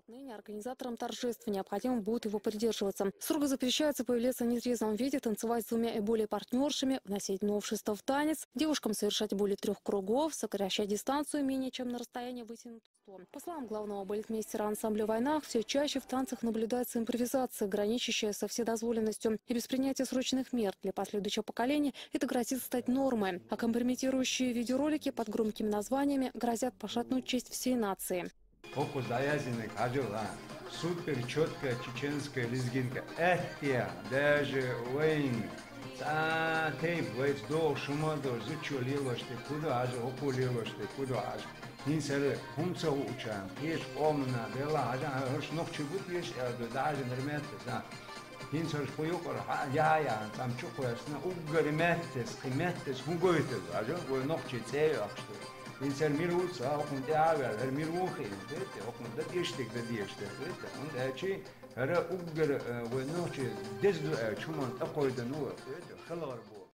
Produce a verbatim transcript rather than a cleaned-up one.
Отныне организаторам торжества необходимо будет его придерживаться. Строго запрещается появляться в нетрезвом виде, танцевать с двумя и более партнершами, вносить новшества в танец, девушкам совершать более трех кругов, сокращать дистанцию менее чем на расстояние вытянутой стон. По словам главного балетмейстера ансамбля «Вайнах», все чаще в танцах наблюдается импровизация, граничащая со вседозволенностью. И без принятия срочных мер для последующего поколения это грозит стать нормой. А компрометирующие видеоролики под громкими названиями грозят пошатнуть честь всей нации. Okul dayazinag hajal ha. Super четкая чеченская лезгинка. Этия, даже вайн. Ца тейп вайц дол шумадо, зучо лилоште кудо, аж окул лилоште кудо, аж. Хин сер хунца учан, пеш омна, бела, аж, аж нохчи бут еш, даже нермет, да. Хин сер шпуюк, ха, я, я, там чуквесна, угар меттес, киметтес, хугойтес, аж, вой нохчи цей, ахште. Инсер мир уца, окун те авер, эр мир ухи, инсер те, окун да дештик, да дештик, да те, он да чи, эр уггер, э, вой нохчи, дезду, э, чуман, такой да ну, да те, хелар бу.